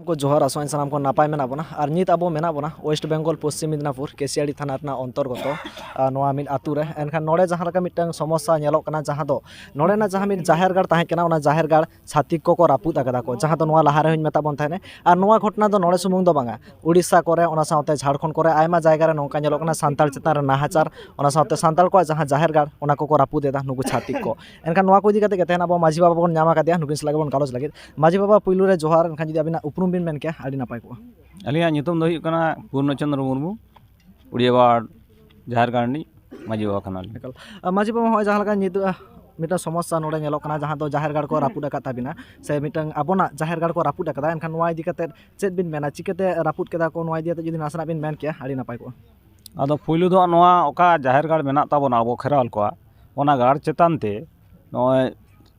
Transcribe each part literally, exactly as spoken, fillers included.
ᱠᱚ ᱡᱚᱦᱟᱨ, ᱟᱥᱚᱜ ᱟᱹᱧ ᱥᱟᱱᱟᱢ ᱠᱚ ᱱᱟᱯᱟᱭ ᱢᱮᱱᱟᱜ ᱵᱚᱱᱟ᱾ ᱟᱨ ᱱᱤᱛ ᱟᱵᱚ ᱢᱮᱱᱟᱜ ᱵᱚᱱᱟ ᱳᱭᱮᱥᱴ ᱵᱮᱝᱜᱚᱞ ᱯᱚᱥᱪᱤᱢ ᱢᱮᱫᱽᱱᱟᱯᱩᱨ ᱠᱮᱥᱤᱭᱟᱲᱤ ᱛᱷᱟᱱᱟ ᱨᱮᱱᱟᱜ ᱚᱱᱛᱚᱨᱜᱚᱛᱚ, ᱟᱨ ᱱᱚᱣᱟ ᱢᱤᱫ ᱟᱹᱛᱩ ᱨᱮ᱾ ᱮᱱᱠᱷᱟᱱ ᱱᱚᱰᱮ ᱡᱟᱦᱟᱸ ᱞᱮᱠᱟ ᱢᱤᱫᱴᱟᱝ ᱥᱚᱢᱚᱥᱥᱟ ᱧᱮᱞᱚᱜ ᱠᱟᱱᱟ, ᱡᱟᱦᱟᱸ ᱫᱚ ᱱᱚᱰᱮᱱᱟᱜ ᱡᱟᱦᱟᱸ ᱢᱤᱫ ᱡᱟᱦᱮᱨ ᱜᱟᱲ ᱛᱟᱦᱮᱸ ᱠᱟᱱᱟ, ᱚᱱᱟ ᱡᱟᱦᱮᱨ ᱜᱟᱲ ᱪᱷᱟᱹᱛᱤᱠ ᱠᱚᱠᱚ ᱨᱟᱹᱯᱩᱫ ᱟᱠᱟᱫᱟ ᱠᱚ, ᱡᱟᱦᱟᱸ ᱫᱚ ᱱᱚᱣᱟ ᱞᱟᱦᱟ ᱨᱮᱦᱚᱸᱧ ᱢᱮᱛᱟᱜ ᱵᱚᱱ ᱛᱟᱦᱮᱸᱱᱟ᱾ ᱟᱨ ᱱᱚᱣᱟ ᱜᱷᱚᱴᱚᱱᱟ ᱫᱚ ᱱᱚᱰᱮ ᱥᱩᱢᱩᱝ ᱫᱚ ᱵᱟᱝᱟ, ᱩᱲᱤᱥᱥᱟ ᱠᱚᱨᱮ, ᱚᱱᱟ ᱥᱟᱶᱛᱮ ᱡᱷᱟᱲᱠᱷᱚᱸᱰ ᱠᱚᱨᱮ ᱟᱭᱢᱟ ᱡᱟᱭᱜᱟ ᱨᱮ ᱱᱚᱝᱠᱟ ᱧᱮᱞᱚᱜ ᱠᱟᱱᱟ, ᱥᱟᱱᱛᱟᱲ ᱪᱮᱛᱟᱱ ᱨᱮ ᱱᱟᱦᱟᱪᱟᱨ, ᱚᱱᱟ ᱥᱟᱶᱛᱮ ᱥᱟᱱᱛᱟᱲ ᱠᱚᱣᱟᱜ ᱡᱟᱦᱟᱸ ᱡᱟᱦᱮᱨ ᱜᱟᱲ, ᱚᱱᱟ ᱠᱚᱠᱚ ᱨᱟᱹᱯᱩᱫ ᱮᱫᱟ ᱱᱩᱠᱩ ᱪᱷᱟᱹᱛᱤᱠ ᱠᱚ᱾ ᱮᱱᱠᱷᱟᱱ ᱱᱚᱣᱟ ᱠᱚ ᱤᱫᱤ ᱠᱟᱛᱮ ᱜᱮ ᱛᱮᱦᱮᱧ ᱟᱵᱚ ᱢᱟᱹᱡᱷᱤ ᱵᱟᱵᱟ ᱵᱚᱱ ᱧᱟᱢ ᱟᱠᱟᱫᱮᱭᱟ, ᱱᱩᱠᱤᱱ ᱥᱟᱞᱟᱜ ᱜᱮᱵᱚᱱ ᱜᱟᱞᱚᱪ ᱞᱟᱹᱜᱤᱫ᱾ ᱢᱟᱹᱡᱷᱤ ᱵᱟᱵᱟ, ᱯᱩᱭᱞᱩ ᱨᱮ ᱡᱚᱦᱟᱨ, ᱮᱱᱠᱷᱟᱱ ᱡᱩᱫᱤ ᱟᱹᱵᱤᱱᱟᱜ ᱩᱯᱨᱩᱢ ᱵᱤᱱ ᱢᱮᱱ ᱠᱮᱭᱟ, ᱟᱹᱰᱤ ᱱᱟᱯᱟᱭ ᱠᱚᱜᱼᱟ᱾ ᱟᱹᱞᱤᱧᱟᱜ ᱧᱩᱛᱩᱢ ᱫᱚ ᱦᱩᱭᱩᱜ ᱠᱟᱱᱟ ᱯᱩᱨᱱᱚ ᱪᱚᱸᱫᱽᱨᱚ ᱢᱩᱨᱢᱩ, ᱩᱲᱤᱭᱟᱵᱟᱲ ᱡᱟᱦᱮᱨ ᱜᱟᱲ ᱨᱤᱱᱤᱡ ᱢᱟᱹᱡᱷᱤ ᱵᱟᱵᱟ ᱠᱟᱱᱟᱞᱤᱧ᱾ ᱮᱠᱟᱞ᱾ ᱟᱨ ᱢᱟᱹᱡᱷᱤ ᱵᱟᱵᱟ, ᱦᱚᱸᱜᱼᱚᱭ ᱡᱟᱦᱟᱸ ᱞᱮᱠᱟ ᱱᱤᱛᱚᱜ, ᱟᱦ, ᱢᱤᱫᱴᱟᱝ ᱥᱚᱢᱚᱥᱥᱟ ᱱᱚᱰᱮ ᱧᱮᱞᱚᱜ ᱠᱟᱱᱟ, ᱡᱟᱦᱟᱸ ᱫᱚ ᱡᱟᱦᱮᱨ ᱜᱟᱲ ᱠᱚ ᱨᱟᱹᱯᱩᱫ ᱟᱠᱟᱫ ᱛᱟᱵᱤᱱᱟ, ᱥᱮ ᱢᱤᱫᱴᱟᱝ ᱟᱵᱚᱱᱟᱜ ᱡᱟᱦᱮᱨ ᱜᱟᱲ ᱠᱚ ᱨᱟᱹᱯᱩᱫ ᱟᱠᱟᱫᱟ, ᱮᱱᱠᱷᱟᱱ ᱱᱚᱣᱟ ᱤᱫᱤ ᱠᱟᱛᱮ ᱪᱮᱫ ᱵᱤᱱ ᱢᱮᱱᱟ? ᱪᱤᱠᱟᱹᱛᱮ ᱨᱟᱹᱯᱩᱫ ᱠᱮᱫᱟ ᱠᱚ, ᱱᱚᱣᱟ ᱤᱫᱤ ᱠᱟᱛᱮ ᱡᱩᱫᱤ ᱱᱟᱥᱮᱱᱟᱜ ᱵᱤᱱ ᱢᱮᱱ ᱠᱮᱭᱟ, ᱟᱹᱰᱤ ᱱᱟᱯᱟᱭ ᱠᱚᱜᱼᱟ᱾ ᱟᱫᱚ ᱯᱩᱭᱞᱩ ᱫᱚ ᱱᱚᱣᱟ ᱚᱠᱟ ᱡᱟᱦᱮᱨ ᱜᱟᱲ ᱢᱮᱱᱟᱜ ᱛᱟᱵᱚᱱᱟ ᱟᱵᱚ ᱠᱷᱮᱨᱣᱟᱞ ᱠᱚᱣᱟᱜ, ᱚᱱᱟ ᱜᱟᱲ ᱪᱮᱛᱟᱱ ᱛᱮ ᱱᱚᱜᱼᱚᱭ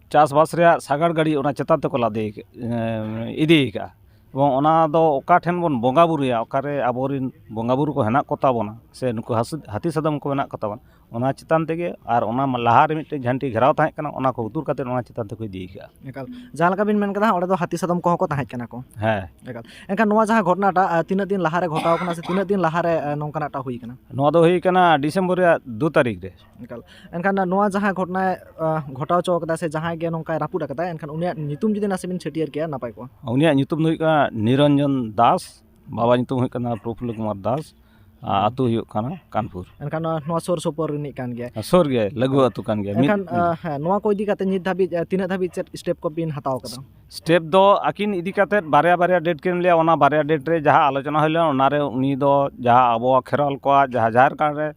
ᱪᱟᱥᱵᱟᱥ ᱨᱮᱭᱟᱜ ᱥᱟᱜᱟᱲ ᱜᱟᱹᱰᱤ ᱚᱱᱟ ᱪᱮᱛᱟᱱ ᱛᱮᱠᱚ ᱞᱟᱫᱮ ᱟᱠᱟᱫ, ᱮᱸ, ᱤᱫᱤ ᱟᱠᱟᱫᱼᱟ᱾ ᱮᱵᱚᱝ ᱚᱱᱟ ᱫᱚ ᱚᱠᱟ ᱴᱷᱮᱱ ᱵᱚᱱ ᱵᱚᱸᱜᱟ ᱵᱩᱨᱩᱭᱟ, ᱚᱠᱟᱨᱮ ᱟᱵᱚᱨᱮᱱ ᱵᱚᱸᱜᱟ ᱵᱩᱨᱩ ᱠᱚ ᱦᱮᱱᱟᱜ ᱠᱚᱛᱟ ᱵᱚᱱᱟ, ᱥᱮ ᱱᱩᱠᱩ ᱦᱟᱹᱥᱩ-, ᱦᱟᱹᱛᱤ ᱥᱟᱫᱚᱢ ᱠᱚ ᱢᱮᱱᱟᱜ ᱠᱚᱛᱟ ᱵᱚᱱᱟ, ᱚᱱᱟ ᱪᱮᱛᱟᱱ ᱛᱮᱜᱮ, ᱟᱨ ᱚᱱᱟ ᱢᱟ-, ᱞᱟᱦᱟ ᱨᱮ ᱢᱤᱫᱴᱮᱱ ᱡᱷᱟᱹᱱᱴᱤ ᱜᱷᱮᱨᱟᱣ ᱛᱟᱦᱮᱸ ᱠᱟᱱᱟ, ᱚᱱᱟ ᱠᱚ ᱩᱛᱩᱨ ᱠᱟᱛᱮ ᱱᱚᱣᱟ ᱪᱮᱛᱟᱱ ᱛᱮᱠᱚ ᱤᱫᱤ ᱟᱠᱟᱫᱼᱟ᱾ ᱮᱠᱟᱞ, ᱡᱟᱦᱟᱸ ᱞᱮᱠᱟ ᱵᱤᱱ ᱢᱮᱱ ᱠᱮᱫᱟ, ᱚᱸᱰᱮ ᱫᱚ ᱦᱟᱹᱛᱤ ᱥᱟᱫᱚᱢ ᱠᱚᱦᱚᱸ ᱠᱚ ᱛᱟᱦᱮᱸ ᱠᱟᱱᱟ ᱠᱚ᱾ ᱦᱮᱸ᱾ ᱮᱠᱟᱞ᱾ ᱮᱱᱠᱷᱟᱱ ᱱᱚᱣᱟ ᱡᱟᱦᱟᱸ ᱜᱷᱚᱴᱚᱱᱟᱴᱟᱜ, ᱟᱨ ᱛᱤᱱᱟᱹᱜ ᱫᱤᱱ ᱞᱟᱦᱟᱨᱮ ᱜᱷᱚᱴᱟᱣ ᱠᱟᱱᱟ, ᱥᱮ ᱛᱤᱱᱟᱹᱜ ᱫᱤᱱ ᱞᱟᱦᱟᱨᱮ, ᱟᱨ, ᱱᱚᱝᱠᱟᱱᱟᱜᱴᱟᱜ ᱦᱩᱭ ᱠᱟᱱᱟ? ᱱᱚᱣᱟ ᱫᱚ ᱦᱩᱭ ᱠᱟᱱᱟ ᱰᱤᱥᱮᱢᱵᱚᱨ ᱨᱮᱭᱟᱜ ᱫᱩ ᱛᱟᱹᱨᱤᱠᱷ ᱨᱮ᱾ ᱮᱠᱟᱞ᱾ ᱮᱱᱠᱷᱟᱱ ᱱᱚᱣᱟ ᱡᱟᱦᱟᱸ ᱜᱷᱚᱴᱚᱱᱟᱭ, ᱟᱸ, ᱜᱷᱚᱴᱟᱣ ᱦᱚᱪᱚ ᱠᱟᱫᱟ, ᱥᱮ ᱡᱟᱦᱟᱸᱭ ᱜᱮ ᱱᱚᱝᱠᱟᱭ ᱨᱟᱹᱯᱩᱫ ᱟᱠᱟᱫᱟ, ᱮᱱᱠᱷᱟᱱ ᱩᱱᱤᱭᱟᱜ ᱧᱩᱛᱩᱢ ᱡᱩᱫᱤ ᱱᱟᱥᱮ ᱵᱤᱱ ᱪᱷᱟᱹᱴᱭᱟᱹᱨ ᱠᱮᱭᱟ, ᱱᱟᱯᱟᱭ ᱠᱚᱜᱼᱟ᱾ ᱩᱱᱤᱭᱟᱜ ᱧᱩᱛᱩᱢ ᱫᱚ ᱦᱩᱭᱩᱜ ᱠᱟᱱᱟ ᱱᱤᱨᱚᱧᱡᱚᱱ ᱫᱟᱥ, ᱵᱟᱵᱟ ᱧᱩᱛᱩᱢ ᱦᱩᱭᱩᱜ ᱠᱟᱱᱟ ᱯᱨᱚᱯᱷᱩᱞᱞᱚ ᱠᱩᱢᱟᱨ ᱫᱟᱥ, ᱟᱨ ᱟᱹᱛᱩ ᱦᱩᱭᱩᱜ ᱠᱟᱱᱟ ᱠᱟᱱᱯᱩᱨ᱾ ᱮᱱᱠᱷᱟᱱ ᱱᱚᱣᱟ, ᱱᱚᱣᱟ ᱥᱩᱨ ᱥᱩᱯᱩᱨ ᱨᱤᱱᱤᱡ ᱠᱟᱱ ᱜᱮᱭᱟ᱾ ᱥᱩᱨ ᱜᱮ, ᱞᱟᱹᱜᱩ ᱟᱹᱛᱩ ᱠᱟᱱ ᱜᱮᱭᱟ᱾ ᱢᱤᱫ ᱮᱱᱠᱷᱟᱱ, ᱟᱸ, ᱦᱮᱸ, ᱱᱚᱣᱟ ᱠᱚ ᱤᱫᱤ ᱠᱟᱛᱮ ᱱᱤᱛ ᱫᱷᱟᱹᱵᱤᱡ, ᱟᱸ, ᱛᱤᱱᱟᱹᱜ ᱫᱷᱟᱹᱵᱤᱡ ᱪᱮᱫ step ᱠᱚ ᱵᱤᱱ ᱦᱟᱛᱟᱣ ᱠᱟᱫᱟ? Step ᱫᱚ ᱟᱹᱠᱤᱱ ᱤᱫᱤ ᱠᱟᱛᱮ ᱵᱟᱨᱭᱟ ᱵᱟᱨᱭᱟ date ᱠᱤᱱ ᱞᱟᱹᱭᱟ, ᱚᱱᱟ ᱵᱟᱨᱭᱟ date ᱨᱮ ᱡᱟᱦᱟᱸ ᱟᱞᱳᱪᱚᱱᱟ ᱦᱩᱭ ᱞᱮᱱᱟ, ᱚᱱᱟᱨᱮ ᱩᱱᱤ ᱫᱚ ᱡᱟᱦᱟᱸ ᱟᱵᱚᱣᱟᱜ ᱠᱷᱮᱨᱣᱟᱞ ᱠᱚᱣᱟᱜ ᱡᱟᱦᱟᱸ ᱡᱟᱦᱮᱨ ᱜᱟᱲ ᱨᱮ,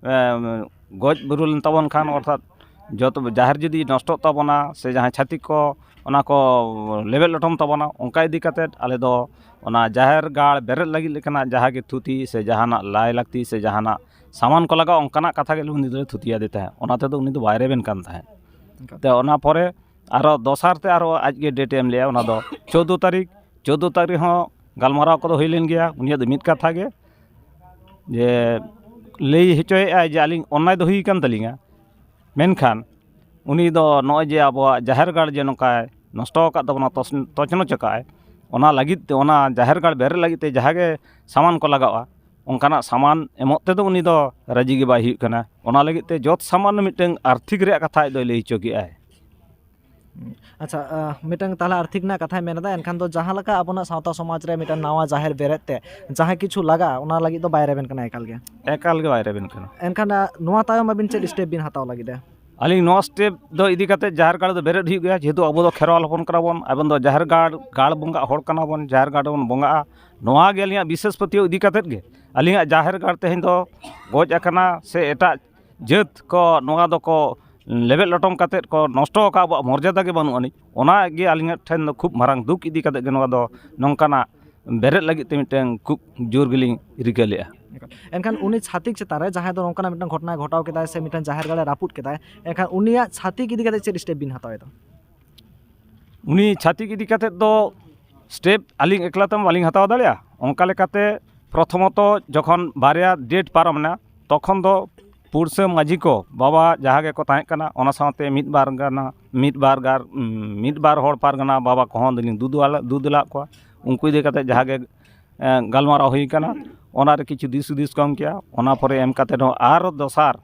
ᱮᱢ, ᱜᱚᱡ ᱵᱩᱨᱩ ᱞᱮᱱ ᱛᱟᱵᱚᱱ ᱠᱷᱟᱱ, ᱚᱨᱛᱷᱟᱛ ᱡᱚᱛᱚ ᱡᱟᱦᱮᱨ ᱡᱩᱫᱤ ᱱᱚᱥᱴᱚᱜ ᱛᱟᱵᱚᱱᱟ, ᱥᱮ ᱡᱟᱦᱟᱸᱭ ᱪᱷᱟᱹᱛᱤᱠ ᱠᱚ ᱚᱱᱟ ᱠᱚ ᱞᱮᱵᱮᱫ ᱞᱚᱴᱚᱢ ᱛᱟᱵᱚᱱᱟ, ᱚᱱᱠᱟ ᱤᱫᱤ ᱠᱟᱛᱮ ᱟᱞᱮ ᱫᱚ ᱚᱱᱟ ᱡᱟᱦᱮᱨ ᱜᱟᱲ ᱵᱮᱨᱮᱫ ᱞᱟᱹᱜᱤᱫ ᱞᱮᱠᱟᱱᱟᱜ ᱡᱟᱦᱟᱸ ᱜᱮ ᱛᱷᱩᱛᱤ ᱥᱮ ᱡᱟᱦᱟᱱᱟᱜ ᱞᱟᱭ ᱞᱟᱹᱠᱛᱤ ᱥᱮ ᱡᱟᱦᱟᱱᱟᱜ ᱥᱟᱢᱟᱱ ᱠᱚ ᱞᱟᱜᱟᱜᱼᱟ, ᱚᱱᱠᱟᱱᱟᱜ ᱠᱟᱛᱷᱟ ᱜᱮ ᱩᱱᱤ ᱫᱚᱞᱮ ᱛᱷᱩᱛᱤᱭᱟᱫᱮ ᱛᱟᱦᱮᱸᱫ᱾ ᱚᱱᱟ ᱛᱮᱫᱚ ᱩᱱᱤ ᱫᱚ ᱵᱟᱭ ᱨᱮᱵᱮᱱ ᱠᱟᱱ ᱛᱟᱦᱮᱸᱫ᱾ ᱮᱱᱠᱷᱟᱱ ᱛᱮ ᱚᱱᱟ ᱯᱚᱨᱮ ᱟᱨᱚ ᱫᱚᱥᱟᱨ ᱛᱮ ᱟᱨᱚ ᱟᱡ ᱜᱮ date ᱮ ᱮᱢ ᱞᱮᱜᱼᱟ, ᱚᱱᱟ ᱫᱚ ᱪᱳᱫᱽᱫᱳ ᱛᱟᱹᱨᱤᱠᱷ᱾ ᱪᱳᱫᱽᱫᱳ ᱛᱟᱹᱨᱤᱠᱷ ᱦᱚᱸ ᱜᱟᱞᱢᱟᱨᱟᱣ ᱠᱚᱫᱚ ᱦᱩᱭ ᱞᱮᱱ ᱜᱮᱭᱟ᱾ ᱩᱱᱤᱭᱟᱜ ᱫᱚ ᱢᱤᱫ ᱠᱟᱛᱷᱟ ᱜᱮ, ᱡᱮ ᱞᱟᱹᱭ ᱦᱚᱪᱚᱭᱮᱫᱼᱟᱭ ᱡᱮ ᱟᱹᱞᱤᱧ ᱚᱱᱱᱟᱭ ᱫᱚ ᱦᱩᱭ ᱟᱠᱟᱱ ᱛᱟᱹᱞᱤᱧᱟ, ᱢᱮᱱᱠᱷᱟᱱ ᱩᱱᱤ ᱫᱚ ᱱᱚᱜᱼᱚᱭ ᱡᱮ ᱟᱵᱚᱣᱟᱜ ᱡᱟᱦᱮᱨ ᱜᱟᱲ ᱡᱮ ᱱᱚᱝᱠᱟᱭ ᱱᱚᱥᱴᱚ ᱟᱠᱟᱫ ᱛᱟᱵᱚᱱᱟ, ᱛᱚᱥ-, ᱛᱚᱪᱱᱚᱪ ᱟᱠᱟᱫᱼᱟᱭ, ᱚᱱᱟ ᱞᱟᱹᱜᱤᱫ ᱛᱮ, ᱚᱱᱟ ᱡᱟᱦᱮᱨ ᱜᱟᱲ ᱵᱮᱨᱮᱫ ᱞᱟᱹᱜᱤᱫ ᱛᱮ ᱡᱟᱦᱟᱸ ᱜᱮ ᱥᱟᱢᱟᱱ ᱠᱚ ᱞᱟᱜᱟᱜᱼᱟ, ᱚᱱᱠᱟᱱᱟᱜ ᱥᱟᱢᱟᱱ ᱮᱢᱚᱜ ᱛᱮᱫᱚ ᱩᱱᱤ ᱫᱚ ᱨᱟᱹᱡᱤ ᱜᱮ ᱵᱟᱭ ᱦᱩᱭᱩᱜ ᱠᱟᱱᱟ᱾ ᱚᱱᱟ ᱞᱟᱹᱜᱤᱫ ᱛᱮ ᱡᱚᱛ ᱥᱟᱢᱟᱱ ᱢᱤᱫᱴᱟᱝ ᱟᱨᱛᱷᱤᱠ ᱨᱮᱭᱟᱜ ᱠᱟᱛᱷᱟ ᱟᱡ ᱫᱚᱭ ᱞᱟᱹᱭ ᱦᱚᱪᱚ ᱠᱮᱜᱼᱟᱭ᱾ ᱟᱪᱪᱷᱟ, ᱟᱸ, ᱢᱤᱫᱴᱟᱝ ᱛᱟᱦᱚᱞᱮ ᱟᱨᱛᱷᱤᱠ ᱨᱮᱱᱟᱜ ᱠᱟᱛᱷᱟᱭ ᱢᱮᱱ ᱮᱫᱟ, ᱮᱱᱠᱷᱟᱱ ᱫᱚ ᱡᱟᱦᱟᱸ ᱞᱮᱠᱟ ᱟᱵᱚᱱᱟᱜ ᱥᱟᱶᱛᱟ ᱥᱚᱢᱟᱡᱽ ᱨᱮ ᱢᱤᱫᱴᱟᱝ ᱱᱟᱣᱟ ᱡᱟᱦᱮᱨ ᱵᱮᱨᱮᱫ ᱛᱮ ᱡᱟᱦᱟᱸ ᱠᱤᱪᱷᱩ ᱞᱟᱜᱟᱜᱼᱟ, ᱚᱱᱟ ᱞᱟᱹᱜᱤᱫ ᱫᱚ ᱵᱟᱭ ᱨᱮᱵᱮᱱ ᱠᱟᱱᱟ ᱮᱠᱟᱞ ᱜᱮ᱾ ᱮᱠᱟᱞ ᱜᱮ ᱵᱟᱭ ᱨᱮᱵᱮᱱ ᱠᱟᱱᱟ᱾ ᱮᱱᱠᱷᱟᱱ, ᱟᱸ, ᱱᱚᱣᱟ ᱛᱟᱭᱚᱢ ᱟᱹᱵᱤᱱ ᱪᱮᱫ step ᱵᱤᱱ ᱦᱟᱛᱟᱣ ᱞᱟᱹᱜᱤᱫᱟ? ᱟᱹᱞᱤᱧ ᱱᱚᱣᱟ step ᱫᱚ ᱤᱫᱤ ᱠᱟᱛᱮ ᱡᱟᱦᱮᱨ ᱜᱟᱲ ᱫᱚ ᱵᱮᱨᱮᱫ ᱦᱩᱭᱩᱜ ᱜᱮᱭᱟ, ᱡᱮᱦᱮᱛᱩ ᱟᱵᱚ ᱫᱚ ᱠᱷᱮᱨᱣᱟᱞ ᱦᱚᱯᱚᱱ ᱠᱟᱱᱟ ᱵᱚᱱ, ᱟᱵᱚ ᱫᱚ ᱡᱟᱦᱮᱨ ᱜᱟᱲ, ᱜᱟᱲ ᱵᱚᱸᱜᱟ ᱦᱚᱲ ᱠᱟᱱᱟ ᱵᱚᱱ, ᱡᱟᱦᱮᱨ ᱜᱟᱲ ᱨᱮᱵᱚᱱ ᱵᱚᱸᱜᱟᱜᱼᱟ᱾ ᱱᱚᱣᱟ ᱜᱮ ᱟᱹᱞᱤᱧᱟᱜ ᱵᱤᱥᱮᱥ ᱯᱟᱹᱛᱭᱟᱹᱣ ᱤᱫᱤ ᱠᱟᱛᱮ ᱜᱮ᱾ ᱟᱹᱞᱤᱧᱟᱜ ᱡᱟᱦᱮᱨ ᱜᱟᱲ ᱛᱮᱦᱮᱧ ᱫᱚ ᱜᱚᱡ ᱟᱠᱟᱱᱟ ᱥᱮ ᱮᱴᱟᱜ ᱡᱟᱹᱛ ᱠᱚ ᱱᱚᱣᱟ ᱫᱚᱠᱚ ᱞᱮᱵᱮᱫ ᱞᱚᱴᱚᱢ ᱠᱟᱛᱮ ᱠᱚ ᱱᱚᱥᱴᱚ ᱟᱠᱟᱫ ᱟᱵᱚᱣᱟᱜ ᱢᱚᱨᱡᱟᱫᱟ ᱜᱮ ᱵᱟᱹᱱᱩᱜ ᱟᱹᱱᱤᱡ᱾ ᱚᱱᱟ ᱜᱮ ᱟᱹᱞᱤᱧᱟᱜ ᱴᱷᱮᱱ ᱫᱚ ᱠᱷᱩᱵ ᱢᱟᱨᱟᱝ ᱫᱩᱠ ᱤᱫᱤ ᱠᱟᱛᱮ ᱜᱮ ᱱᱚᱣᱟ ᱫᱚ ᱱᱚᱝᱠᱟᱱᱟᱜ ᱵᱮᱨᱮᱫ ᱞᱟᱹᱜᱤᱫ ᱛᱮ ᱢᱤᱫᱴᱮᱱ ᱠᱷᱩᱵ ᱡᱳᱨ ᱜᱮᱞᱤᱧ ᱨᱤᱠᱟᱹ ᱞᱮᱫᱼᱟ᱾ ᱮᱱᱠᱷᱟᱱ ᱩᱱᱤ ᱪᱷᱟᱹᱛᱤᱠ ᱪᱮᱛᱟᱱ ᱨᱮ ᱡᱟᱦᱟᱸᱭ ᱫᱚ ᱱᱚᱝᱠᱟᱱᱟᱜ ᱢᱤᱫᱴᱟᱝ ᱜᱷᱚᱴᱚᱱᱟᱭ ᱜᱷᱚᱴᱟᱣ ᱠᱮᱫᱟᱭ ᱥᱮ ᱢᱤᱫᱴᱟᱝ ᱡᱟᱦᱮᱨ ᱜᱟᱲᱮ ᱨᱟᱹᱯᱩᱫ ᱠᱮᱫᱟᱭ, ᱮᱱᱠᱷᱟᱱ ᱩᱱᱤᱭᱟᱜ ᱪᱷᱟᱹᱛᱤᱠ ᱤᱫᱤ ᱠᱟᱛᱮ ᱪᱮᱫ step ᱵᱤᱱ ᱦᱟᱛᱟᱣ ᱮᱫᱟ? ᱩᱱᱤ ᱪᱷᱟᱹᱛᱤᱠ ᱤᱫᱤ ᱠᱟᱛᱮ ᱫᱚ step ᱟᱹᱞᱤᱧ ᱮᱠᱞᱟ ᱛᱮᱢᱟ ᱵᱟᱹᱞᱤᱧ ᱦᱟᱛᱟᱣ ᱫᱟᱲᱮᱭᱟᱜᱼᱟ᱾ ᱚᱱᱠᱟ ᱞᱮᱠᱟᱛᱮ ᱯᱨᱚᱛᱷᱚᱢᱚᱛᱚ ᱡᱚᱠᱷᱚᱱ ᱵᱟᱨᱭᱟ date ᱯᱟᱨᱚᱢᱮᱱᱟ, ᱛᱚᱠᱷᱚᱱ ᱫᱚ ᱯᱩᱲᱥᱟᱹ ᱢᱟᱹᱡᱷᱤ ᱠᱚ ᱵᱟᱵᱟ ᱡᱟᱦᱟᱸ ᱜᱮᱠᱚ ᱛᱟᱦᱮᱸ ᱠᱟᱱᱟ, ᱚᱱᱟ ᱥᱟᱶᱛᱮ ᱢᱤᱫ ᱵᱟᱨ ᱜᱟᱱ, ᱢᱤᱫ ᱵᱟᱨ ᱜᱟᱨ-, ᱢᱤᱫ ᱵᱟᱨ ᱦᱚᱲ ᱯᱟᱨᱜᱟᱱᱟ ᱵᱟᱵᱟ ᱠᱚᱦᱚᱸ ᱫᱚᱞᱤᱧ ᱫᱩᱫᱩ-, ᱫᱩᱫᱩᱞᱟᱜ ᱠᱚᱣᱟ᱾ ᱩᱱᱠᱩ ᱤᱫᱤ ᱠᱟᱛᱮ ᱡᱟᱦᱟᱸ ᱜᱮ, ᱮ, ᱜᱟᱞᱢᱟᱨᱟᱣ ᱦᱩᱭ ᱠᱟᱱᱟ, ᱚᱱᱟ ᱨᱮ ᱠᱤᱪᱷᱩ ᱫᱤᱥ ᱦᱩᱫᱤᱥ ᱠᱚ ᱮᱢ ᱠᱮᱜᱼᱟ᱾ ᱚᱱᱟ ᱯᱚᱨᱮ ᱮᱢ ᱠᱟᱛᱮ ᱦᱚᱸ ᱟᱨᱚ ᱫᱚᱥᱟᱨ,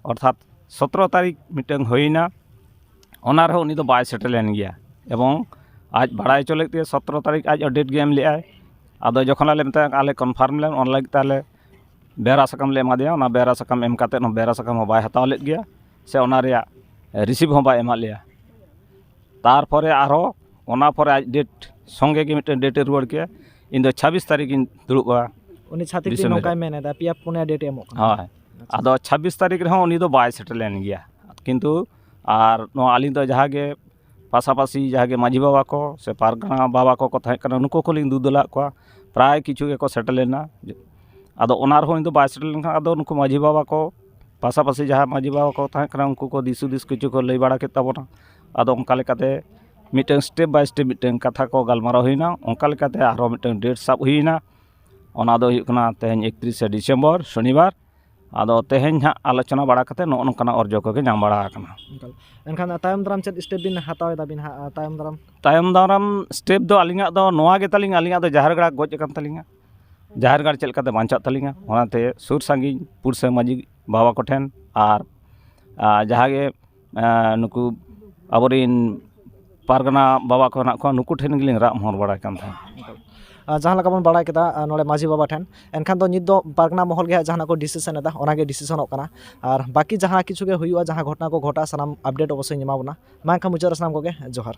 ᱚᱨᱛᱷᱟᱛ ᱥᱚᱛᱨᱚ ᱛᱟᱹᱨᱤᱠᱷ ᱢᱤᱫᱴᱟᱝ ᱦᱩᱭᱱᱟ, ᱚᱱᱟ ᱨᱮᱦᱚᱸ ᱩᱱᱤ ᱫᱚ ᱵᱟᱭ ᱥᱮᱴᱮᱨ ᱞᱮᱱ ᱜᱮᱭᱟ᱾ ᱮᱵᱚᱝ ᱟᱡ ᱵᱟᱲᱟᱭ ᱦᱚᱪᱚ ᱞᱮᱫ ᱛᱮ ᱥᱚᱛᱨᱚ ᱛᱟᱹᱨᱤᱠᱷ ᱟᱡ date ᱜᱮ ᱮᱢ ᱞᱮᱫᱼᱟᱭ᱾ ᱟᱫᱚ ᱡᱚᱠᱷᱚᱱ ᱟᱞᱮ ᱢᱮᱛᱟᱭᱟ ᱟᱞᱮ confirm ᱞᱮ, ᱚᱱᱟ ᱞᱟᱹᱜᱤᱫ ᱛᱮ ᱟᱞᱮ ᱵᱮᱣᱨᱟ ᱥᱟᱠᱟᱢ ᱞᱮ ᱮᱢᱟ ᱫᱮᱭᱟ᱾ ᱚᱱᱟ ᱵᱮᱣᱨᱟ ᱥᱟᱠᱟᱢ ᱮᱢ ᱠᱟᱛᱮᱫ ᱦᱚᱸ ᱵᱮᱣᱨᱟ ᱥᱟᱠᱟᱢ ᱦᱚᱸ ᱵᱟᱭ ᱦᱟᱛᱟᱣ ᱞᱮᱫ ᱜᱮᱭᱟ, ᱥᱮ ᱚᱱᱟ ᱨᱮᱭᱟᱜ receipt ᱦᱚᱸ ᱵᱟᱭ ᱮᱢᱟᱫ ᱞᱮᱭᱟ᱾ ᱛᱟᱨᱯᱚᱨᱮ ᱟᱨᱦᱚᱸ ᱚᱱᱟ ᱯᱚᱨᱮ ᱟᱡ date ᱥᱚᱸᱜᱮ ᱜᱮ ᱢᱤᱫᱴᱮᱱ date ᱮ ᱨᱩᱣᱟᱹᱲ ᱠᱮᱭᱟ, ᱤᱧ ᱫᱚ ᱪᱷᱟᱵᱵᱤᱥ ᱛᱟᱹᱨᱤᱠᱷ ᱤᱧ ᱫᱩᱲᱩᱵᱼᱟ᱾ ᱩᱱᱤ ᱪᱷᱟᱹᱛᱤᱠ ᱫᱤᱱ ᱫᱤᱥᱚᱢ ᱨᱮ᱾ ᱱᱚᱝᱠᱟᱭ ᱢᱮᱱ ᱮᱫᱟ, ᱯᱮᱭᱟ ᱯᱩᱱᱭᱟ date ᱮ ᱮᱢᱚᱜ ᱠᱟᱱᱟ᱾ ᱦᱳᱭ᱾ ᱟᱫᱚ ᱪᱷᱟᱵᱵᱤᱥ ᱛᱟᱹᱨᱤᱠᱷ ᱨᱮᱦᱚᱸ ᱩᱱᱤ ᱫᱚ ᱵᱟᱭ ᱥᱮᱴᱮᱨ ᱞᱮᱱ ᱜᱮᱭᱟ᱾ ᱠᱤᱱᱛᱩ ᱟᱨ ᱱᱚᱣᱟ ᱟᱹᱞᱤᱧ ᱫᱚ ᱡᱟᱦᱟᱸ ᱜᱮ ᱯᱟᱥᱟᱯᱟᱥᱤ ᱡᱟᱦᱟᱸ ᱜᱮ ᱢᱟᱹᱡᱷᱤ ᱵᱟᱵᱟ ᱠᱚ ᱥᱮ ᱯᱟᱨᱜᱟᱱᱟ ᱵᱟᱵᱟ ᱠᱚᱠᱚ ᱛᱟᱦᱮᱸ ᱠᱟᱱᱟ, ᱱᱩᱠᱩ ᱠᱚᱞᱤᱧ ᱫᱩᱫᱩᱞᱟᱜ ᱠᱚᱣᱟ᱾ ᱯᱨᱟᱭ ᱠᱤᱪᱷᱩ ᱜᱮᱠᱚ ᱥᱮᱴᱮᱨ ᱞᱮᱱᱟ᱾ ᱟᱫᱚ ᱚᱱᱟ ᱨᱮᱦᱚᱸ ᱩᱱᱤ ᱫᱚ ᱵᱟᱭ ᱥᱮᱴᱮᱨ ᱞᱮᱱᱠᱷᱟᱱ, ᱟᱫᱚ ᱱᱩᱠᱩ ᱢᱟᱹᱡᱷᱤ ᱵᱟᱵᱟ ᱠᱚ, ᱯᱟᱥᱟᱯᱟᱥᱤ ᱡᱟᱦᱟᱸ ᱢᱟᱹᱡᱷᱤ ᱵᱟᱵᱟ ᱠᱚ ᱛᱟᱦᱮᱸ ᱠᱟᱱᱟ, ᱩᱱᱠᱩ ᱠᱚ ᱫᱤᱥ ᱦᱩᱫᱤᱥ ᱠᱤᱪᱷᱩ ᱠᱚ ᱞᱟᱹᱭ ᱵᱟᱲᱟ ᱠᱮᱫ ᱛᱟᱵᱚᱱᱟ᱾ ᱟᱫᱚ ᱚᱱᱠᱟ ᱞᱮᱠᱟᱛᱮ ᱢᱤᱫᱴᱟᱝ step by step ᱢᱤᱫᱴᱟᱝ ᱠᱟᱛᱷᱟ ᱠᱚ ᱜᱟᱞᱢᱟᱨᱟᱣ ᱦᱩᱭᱱᱟ᱾ ᱚᱱᱠᱟ ᱞᱮᱠᱟᱛᱮ ᱟᱨᱦᱚᱸ ᱢᱤᱫᱴᱟᱝ date ᱥᱟᱵ ᱦᱩᱭᱱᱟ᱾ ᱚᱱᱟ ᱫᱚ ᱦᱩᱭᱩᱜ ᱠᱟᱱᱟ ᱛᱮᱦᱮᱧ ᱮᱠᱛᱨᱤᱥᱮ ᱰᱤᱥᱮᱢᱵᱚᱨ, ᱥᱚᱱᱤᱵᱟᱨ᱾ ᱟᱫᱚ ᱛᱮᱦᱮᱧ ᱦᱟᱸᱜ ᱟᱞᱳᱪᱚᱱᱟ ᱵᱟᱲᱟ ᱠᱟᱛᱮ ᱱᱚᱜᱼᱚ ᱱᱚᱝᱠᱟᱱᱟᱜ ᱚᱨᱡᱚ ᱠᱚᱜᱮ ᱧᱟᱢ ᱵᱟᱲᱟ ᱟᱠᱟᱱᱟ᱾ ᱮᱱᱠᱷᱟᱱ ᱛᱟᱭᱚᱢ ᱫᱟᱨᱟᱢ ᱪᱮᱫ ᱥᱴᱮᱯ ᱵᱤᱱ ᱦᱟᱛᱟᱣ ᱮᱫᱟ ᱵᱤᱱ ᱦᱟᱸᱜ ᱛᱟᱭᱚᱢ ᱫᱟᱨᱟᱢ? ᱛᱟᱭᱚᱢ ᱫᱟᱨᱟᱢ ᱥᱴᱮᱯ ᱫᱚ ᱟᱹᱞᱤᱧᱟᱜ ᱫᱚ ᱱᱚᱣᱟ ᱜᱮ ᱛᱟᱹᱞᱤᱧ, ᱟᱹᱞᱤᱧᱟᱜ ᱫᱚ ᱡᱟᱦᱮᱨ ᱜᱟᱲ ᱜᱚᱡ ᱟᱠᱟᱱ ᱛᱟᱹᱞᱤᱧᱟ, ᱡᱟᱦᱮᱨ ᱜᱟᱲ ᱪᱮᱫ ᱞᱮᱠᱟᱛᱮ ᱵᱟᱧᱪᱟᱜ ᱛᱟᱹᱞᱤᱧᱟ, ᱚᱱᱟᱛᱮ ᱥᱩᱨ ᱥᱟᱺᱜᱤᱧ ᱯᱩᱲᱥᱟᱹ ᱢᱟᱹᱡᱷᱤ ᱵᱟᱵᱟ ᱠᱚᱴᱷᱮᱱ ᱟᱨ ᱟᱨ ᱡᱟᱦᱟᱸ ᱜᱮ ᱟᱨ ᱱᱩᱠᱩ ᱟᱵᱚᱨᱤᱱ ᱯᱟᱨᱜᱟᱱᱟ ᱵᱟᱵᱟ ᱠᱚ ᱦᱮᱱᱟᱜ ᱠᱚᱣᱟ, ᱱᱩᱠᱩ ᱴᱷᱮᱱ ᱜᱮᱞᱤᱧ ᱨᱟᱜ ᱢᱚᱦᱚᱨ ᱵᱟᱲᱟᱭ ᱠᱟᱱ ᱛᱟᱦᱮᱸᱫ᱾ ᱟᱨ ᱡᱟᱦᱟᱸ ᱞᱮᱠᱟ ᱵᱚᱱ ᱵᱟᱲᱟᱭ ᱠᱮᱫᱟ ᱟᱨ ᱱᱚᱰᱮ ᱢᱟᱹᱡᱷᱤ ᱵᱟᱵᱟ ᱴᱷᱮᱱ, ᱮᱱᱠᱷᱟᱱ ᱫᱚ ᱱᱤᱛ ᱫᱚ ᱯᱟᱨᱜᱟᱱᱟ ᱢᱚᱦᱚᱞ ᱜᱮ ᱦᱟᱸᱜ ᱡᱟᱦᱟᱱᱟᱜ ᱠᱚ ᱰᱤᱥᱤᱥᱚᱱ ᱮᱫᱟ, ᱚᱱᱟᱜᱮ ᱰᱤᱥᱤᱥᱚᱱᱚᱜ ᱠᱟᱱᱟ᱾ ᱟᱨ ᱵᱟᱹᱠᱤ ᱡᱟᱦᱟᱸ ᱠᱤᱪᱷᱩ ᱜᱮ ᱦᱩᱭᱩᱜᱼᱟ, ᱡᱟᱦᱟᱸ ᱜᱷᱚᱴᱚᱱᱟ ᱠᱚ ᱜᱷᱚᱴᱟᱜᱼᱟ, ᱥᱟᱱᱟᱢ ᱟᱯᱰᱮᱴ ᱚᱵᱚᱥᱥᱳᱭ ᱮᱢᱟ ᱵᱚᱱᱟ᱾ ᱢᱟ ᱮᱱᱠᱷᱟᱱ ᱢᱩᱪᱟᱹᱫ ᱨᱮ ᱥᱟᱱᱟᱢ ᱠᱚᱜᱮ ᱡᱚᱦᱟᱨ᱾